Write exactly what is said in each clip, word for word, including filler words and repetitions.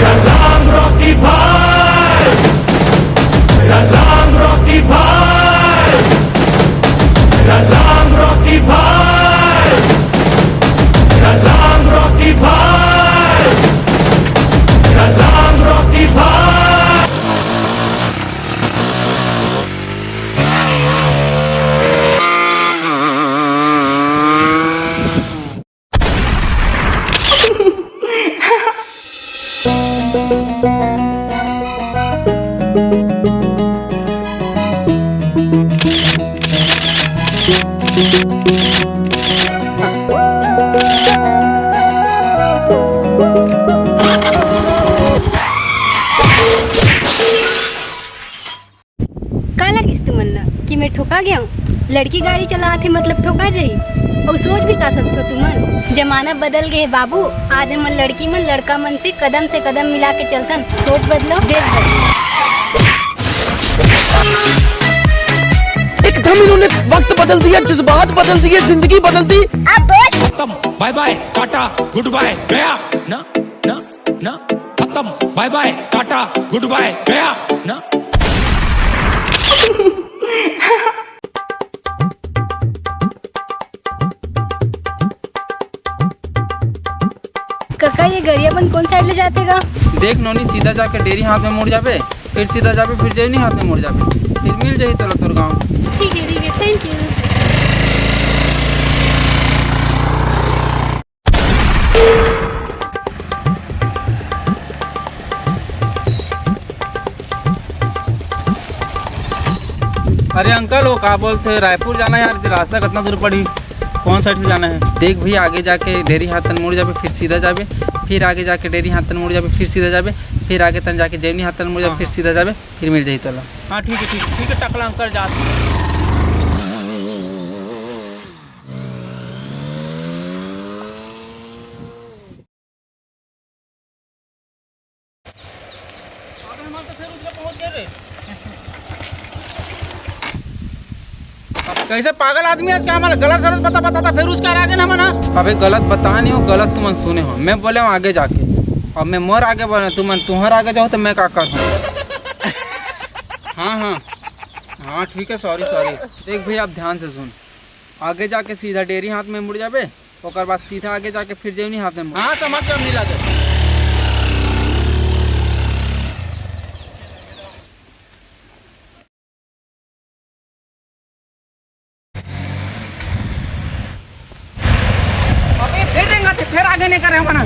सलाम रॉकी भाई, सलाम रॉकी भाई, सलाम रॉकी भाई, सलाम रॉकी भाई, सलाम रॉकी भाई। का लगिस तुमन ला कि मैं ठोका गया हूँ? लड़की गाड़ी चलात हे मतलब ठोका जाही? अउ सोच भी का सकथो तुमन? जमाना बदल गए हे बाबू, आज हमन लड़की मन लड़का मन से कदम से कदम मिला के चलथन। सोच बदलो, देश बदलो। एकदम इन्होंने वक्त बदल दिया, जज्बात बदल दिए, जिंदगी बदल दी। खत्म, बाय बाय, टाटा, गुड बाय, गया ना, ना, ना। खत्म, बाय बाय, टाटा, गुड बाय, गया ना। कका, ये गड़िया बन कौन साइड ले जाथे गा? देख नोनी, सीधा जाके डेरी हाथ में मुड़ जाबे, फिर सीधा जाबे, फिर जेवनी हाथ में मुड़ जाबे, फिर मिल जाही तोला तोर गाँव। ठीक है, ठीक है, थैंक यू। अरे अंकल, वो का बोलथे, रायपुर जाना हे यार, रास्ता कितना दूर पड़ी, कौन साइड से जाना हे? देख भैया, आगे जाके डेरी हाथ तन मुड़ जाबे, फिर सीधा जाबे, फिर आगे जाके डेरी हाथ तन मुड़ जाबे, फिर सीधा जाबे, फिर आगे तन जाके जेवनी हाथ तन मुड़ जाबे, हाँ, फिर हाँ। सीधा जाबे, फिर मिल जाही तोला। हाँ, ठीक है, ठीक है, ठीक है, टकला अंकल, जात। अबे, हम तो फेर उसके पहुंच गए रे। कैसे पागल आदमी हे, आज का हमला गलत सलत पता बताता, फेर उसका आगे ना मना। अबे गलत बता नहीं हो, गलत तुमन सुने हो, मैं बोले हूँ आगे जाके, अब मैं मोर आगे बोले, तुमन तुहर आगे जाओ तो मैं का करूँ? हाँ, हाँ, हाँ, ठीक है, सॉरी, सॉरी। देख भैया, अब ध्यान से सुन, आगे जाके सीधा डेरी हाथ में मुड़ जाबे, ओकर बाद सीधा आगे जाके फिर जेवनी हाथ में मुड़। हाँ, समझ गया, नहीं लगे। अबे, फेर रेंगत हे, फेर आगे नहीं करे हमन।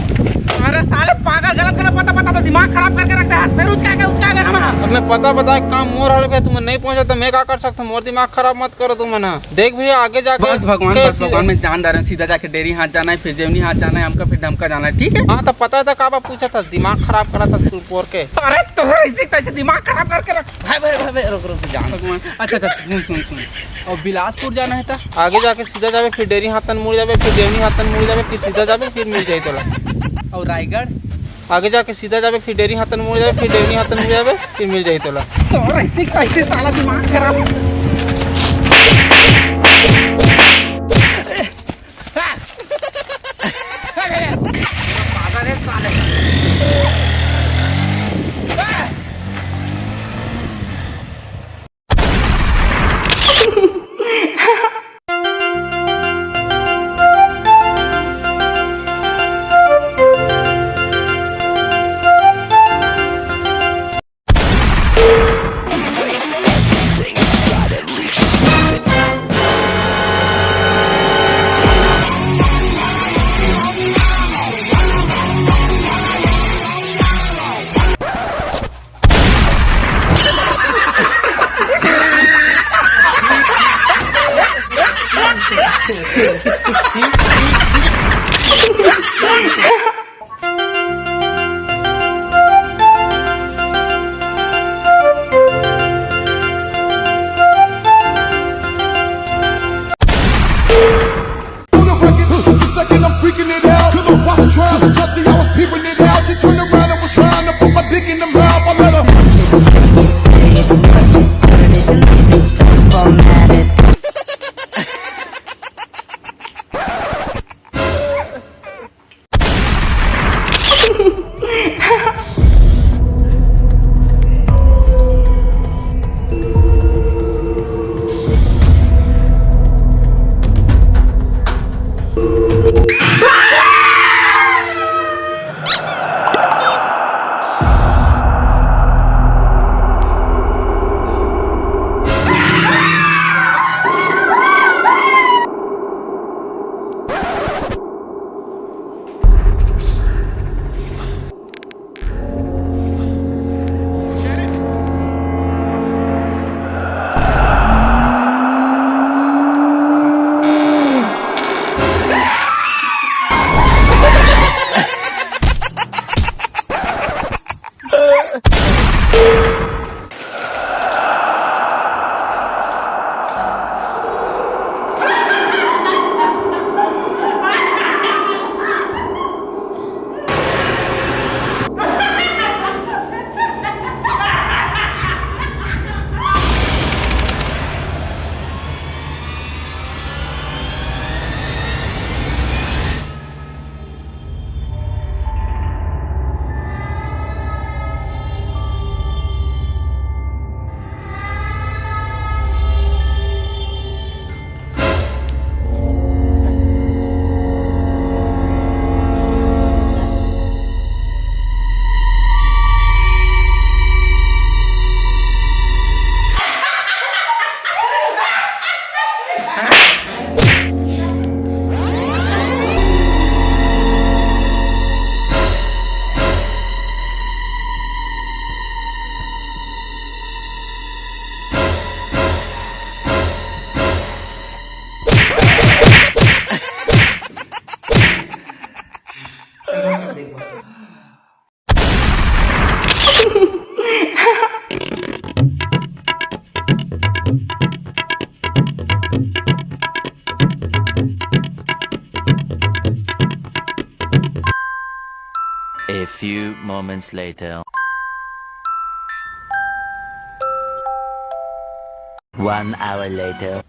अरे साले पागल, गलत गलत पता बताता, दिमाग खराब करके रखता हे। फेर उचका के, उचका के हमन। अब मैं पता बताए काम मोर हरे, तुमन नहीं पहुंचा तो मैं का कर सकता हूँ? मोर दिमाग खराब मत करो तुमन। देख भैया, आगे जाके बस भगवान, के बस सीधे भगवान, मैं जान दे रहा हूँ, सीधा जाके डेरी हाथ जाना है, फिर जेवनी हाथ जाना है, हमका फिर डमका जाना है, ठीक है? हाँ, तो पता था का बा पूछा था, दिमाग खराब करा था तू पोर के। अरे तोहर ऐसे तैसे दिमाग खराब करके रख। भाई, भाई, भाई, भाई, रुक, रुक, जान। भगवान, अच्छा, अच्छा, सुन, सुन, सुन। और बिलासपुर जाना है ता? आगे जाके सीधा जाबे, फिर डेरी हाथन मुड़ जाबे, फिर जेवनी हाथन मुड़ जाबे, फिर सीधा जाबे, फिर मिल जाई तोला। और रायगढ़? आगे जाके सीधा जाबे, फिर डेरी हाथन मुड़ जाबे, फिर जेवनी हाथन मुड़ जाबे, फिर मिल जाई तोला। तोर ऐसे कैसे साला दिमाग खराब। पागल है साले। A few moments later. One hour later.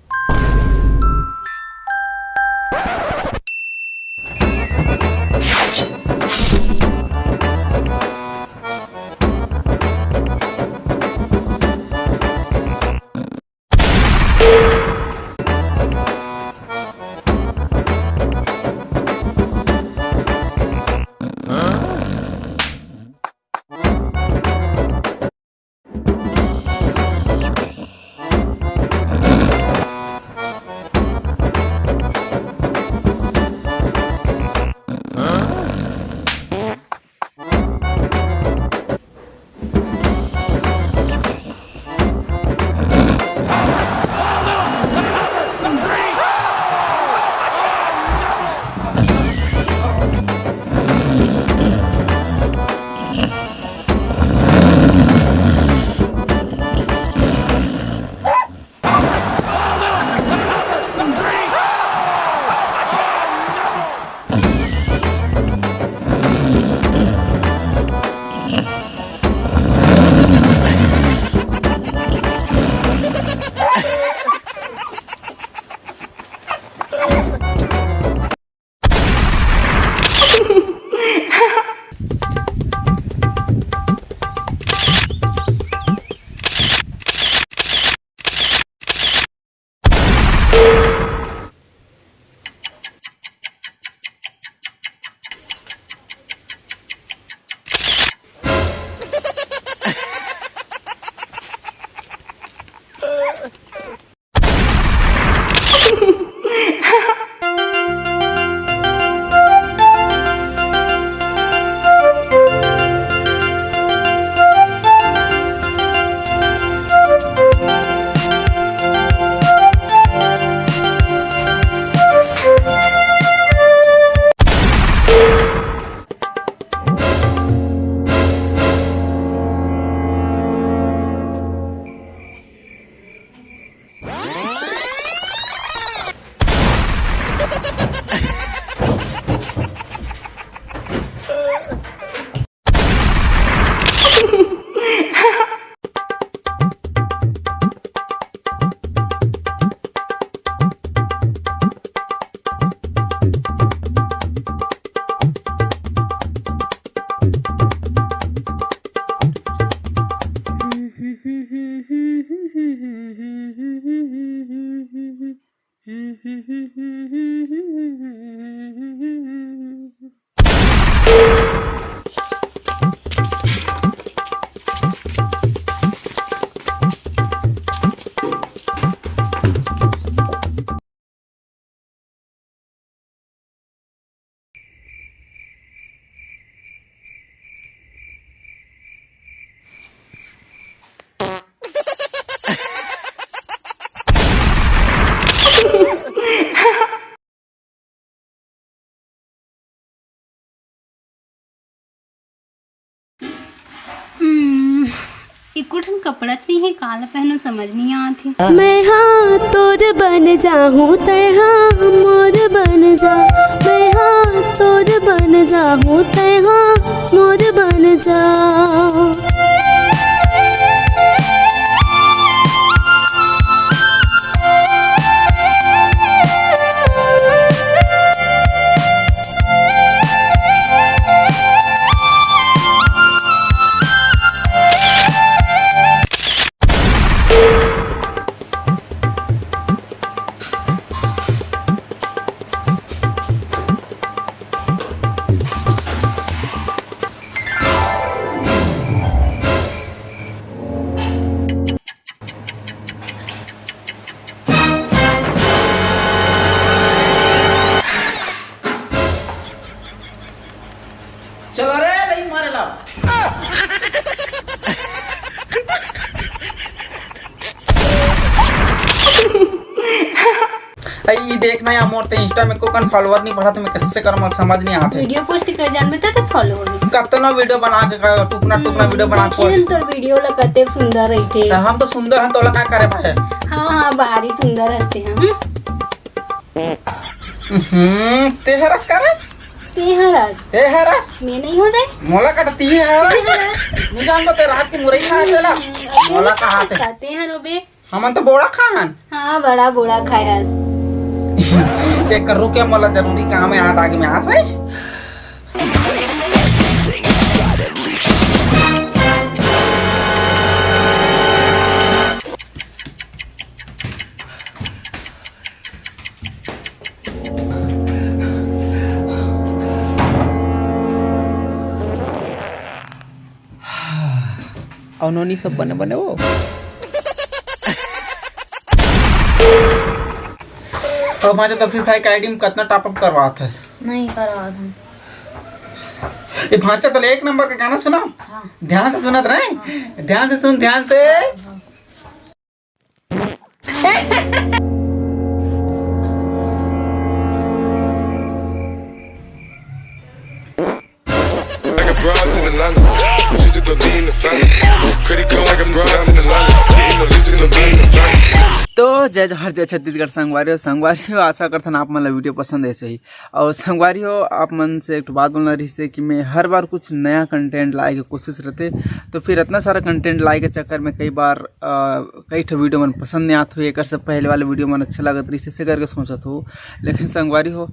हम्म, एको ठन कपड़ा च नइ हे, काला पहनो समझ नइ आत हे। मैं हा तोर बन जाहूं, तै हा मोर बन जा। मैं हा तोर बन जाहूं, तै हा मोर बन जा। चलो रे, लाइन मारे ला। अई, ई देखना यार, मोर ते Insta में कोकन follower नहीं बढ़ा, तो मैं कैसे करम, समझ नहीं आते। Video post कर जान में तो follow होगी। कतना video बना के का, टुकना टुकना video बना के देखे post। हम तोर video ला कते सुंदर रहिथे। तो हम तो सुंदर हैं, तोला का करे भाई? हाँ, हाँ, भारी सुंदर हंसते हैं हम। हम्म, ते हरस करे? ते हरस। ते हरस? मैं नहीं हूँ दे। मोला का ती हरस? ते हरस। नहीं जानबो ते रात की मुरई खा तेला। हम्म, मोला कहा से? ते हरो बे। हमन तो बोड़ा खान। हाँ, बड़ा बोड़ा खायस। एक रुके, मोला जरूरी काम है, हाथ आगे में हाथ है। अउ नोनी सब बने बने हो। अब भांचा तो फ्री फायर के आईडी में कतना टॉप अप करवात हस? नहीं करवात हूँ। ये भांचा तो एक नंबर का गाना सुना। हाँ। ध्यान से सुनत रहे। ध्यान से सुन, ध्यान से। तो जय जोहार, जय छत्तीसगढ़ संगवारी हो। संगवारी हो, आशा करथन आप मन ला वीडियो पसंद आइस होही। अउ संगवारी हो, आप मन से एक ठो बात बोलना रहिस हे कि मैं हर बार कुछ नया कंटेंट लाए के कोशिश रहिथे, तो फिर इतना सारा कंटेंट लाए के चक्कर में कई बार, अ, कई ठो वीडियो मन पसंद नहीं आत होही। एकर से पहले वाले वीडियो मन अच्छा लागत रहिस हे, ऐसे करके सोचत हों। लेकिन संगवारी हो,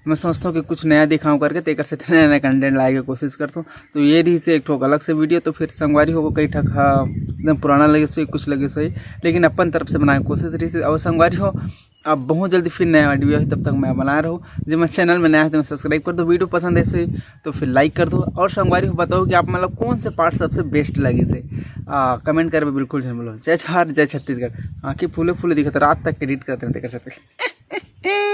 मैं सोचथों कि कुछ नया दिखाऊं करके, तेकर से नया नया कंटेंट लाए के कोशिश करथों। तो ये रहिस हे एक ठो अलग से वीडियो। तो फिर संगवारी हो, कई ठक हा एकदम पुराना लगिस होही, कुछ लगिस होही, लेकिन अपन तरफ से बनाए के कोशिश रहिस हे। अउ संगवारी हो, अब बहुत जल्दी फिर नया वीडियो होही, तब तक मैं बनाए रहूँ। जे मैं चैनल में नया है तो मैं सब्सक्राइब कर दो, वीडियो पसंद आइस होही तो फिर लाइक कर दो। अउ संगवारी हो, बताओ कि आप मन ला कौन से पार्ट सबसे बेस्ट लगिस हे, आ, कमेंट करे बर बिल्कुल झन भूलो। जय झार, जय छत्तीसगढ़। आँखी फूले फूले दिखत, रात तक एडिट करते रहते कर सकते।